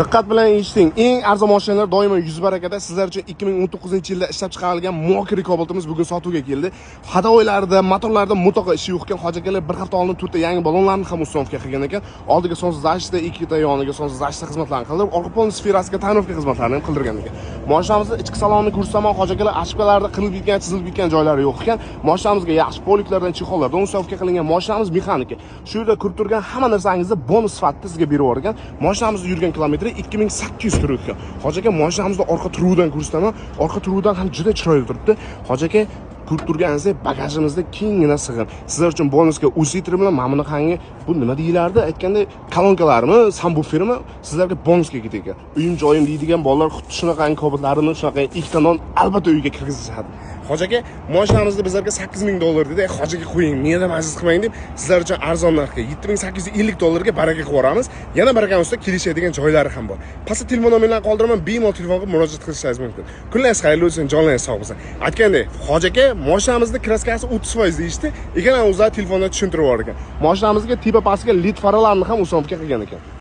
Diqqat bilan eshiting. Eng arzon mashinalar doimo yuz barakada. Sizlar uchun 2019-yilda ishlab chiqarilgan Mokri Cobalt'imiz bugun sotuvga keldi. Ходовой larda, motorlarda mutlaqo ishi yo'q ekan. Hoji akalar bir hafta oldin to'rtta yangi ballonlarni ham установка qilgan ekan. Oldiga солнцезащита, ikkita yoniga солнцезащита xizmatlarini qildirib, orqa полный sferasiga тонировка xizmatlarini ham qildirgan ekan. Mashinamizni ichki salonini ko'rsataman, hoji akalar, ошибка larda qirilib ketgan, chizilib ketgan joylari yo'q ekan. Mashinamizga yaxshi полик lardan, чехол lardan установка qilingan. Mashinamiz mexanika. Shu yerda ko'rib turgan hamma narsangizni bonus sifatida sizga berib yuborgan. Mashinamizni yurgan kilometri 2800 turib ekan. Hoji aka, mashinamizni orqa turuvidan ko'rsataman. Orqa turuvidan ham juda chiroyli turibdi. Hoji aka, ko'rib turganingizdek, bagajimizda kenggina sig'im. Sizlar uchun bonusga усилитель bilan mana bunaqangi, bu nima deyilardi? Aytganda, kolonkalarmi, сабвуфер mi sizlarga bonusga ketadi ekan. Uyim joyim deydigan bolalar xuddi shunaqangi Cobaltlarini, shunaqa ikkita non albatta uyga kirgizishadi. Hoji aka, mashinamizni bizlarga 8000 dollar dedi. Hoji aka, qo'ying, meni maziz qilmang deb sizlar uchun arzon narxga 7850 dollarga baraka qilib yuboramiz. Yana barakani ustida kelishadigan joylari ham bor. Pastda telefon nomerlarini qoldiraman, bemalol telefon qilib murojaat qilishingiz mumkin. Kunlaringiz xayrli bo'lsin, jonlaringiz sog' bo'lsin. Aytgandek, hoji aka, mashinamizni краска si 30% deyishdi. Ekan, o'zlari telefonda tushuntirib yuborgan. Mashinamizga tepa pastiga led faralarni ham установка qilgan ekan.